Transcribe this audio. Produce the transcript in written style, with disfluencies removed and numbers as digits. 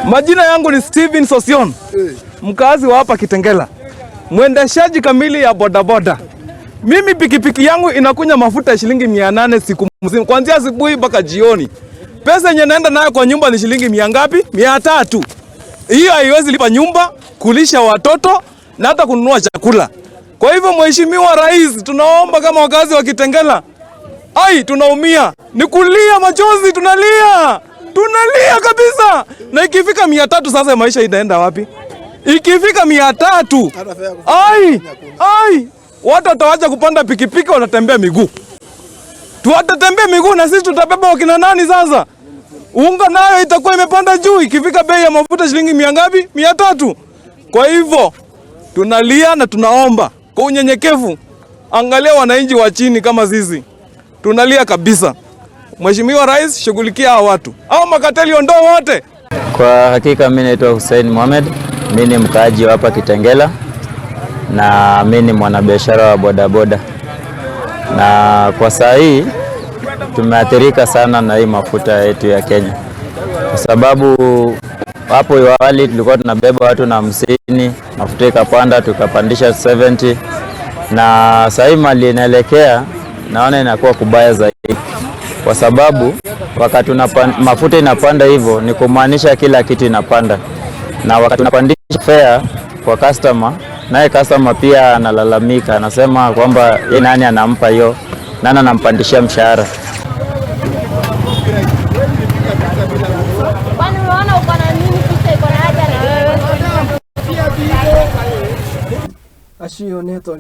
Majina yangu ni Steven Sosion, mkazi wa hapa Kitengela, mwendeshaji kamili ya bodaboda. Mimi pikipiki yangu inakunywa mafuta ya shilingi 800 siku mzima, kuanzia asubuhi mpaka jioni. Pesa yenye naenda nayo kwa nyumba ni shilingi mia ngapi? 300. Hiyo haiwezi lipa nyumba, kulisha watoto na hata kununua chakula. Kwa hivyo, Mheshimiwa Rais, tunaomba kama wakazi wa Kitengela, ai, tunaumia, ni kulia machozi, tunalia, tunalia kabisa. Na ikifika 300 sasa maisha inaenda wapi? Ikifika 300, ai, ai, watu watawacha kupanda pikipiki, watatembea miguu, tuwatatembea miguu na sisi tutabeba wakina nani sasa? Unga nayo itakuwa imepanda juu ikifika bei ya mafuta shilingi mia ngapi? 300. Kwa hivyo tunalia na tunaomba kwa unyenyekevu, angalia wananchi wa chini kama sisi, tunalia kabisa. Mheshimiwa Rais, shughulikia hao watu, hao makateli ondoa wote. Kwa hakika mi naitwa Hussein Mohamed, mi ni mkaaji wa hapa Kitengela na mi ni mwanabiashara wa bodaboda, na kwa saa hii tumeathirika sana na hii mafuta yetu ya Kenya, kwa sababu hapo awali tulikuwa tunabeba watu na 50, mafuta ikapanda tukapandisha 70, na saa hii mali inaelekea naona inakuwa kubaya zaidi, kwa sababu wakati mafuta inapanda hivyo ni kumaanisha kila kitu inapanda, na wakati unapandisha fare kwa customer, naye customer pia analalamika, anasema kwamba yeye nani anampa hiyo, nani anampandishia mshahara. Kwani unaona uko na nini picha iko na haja na wewe? Acio nĩ atongoria.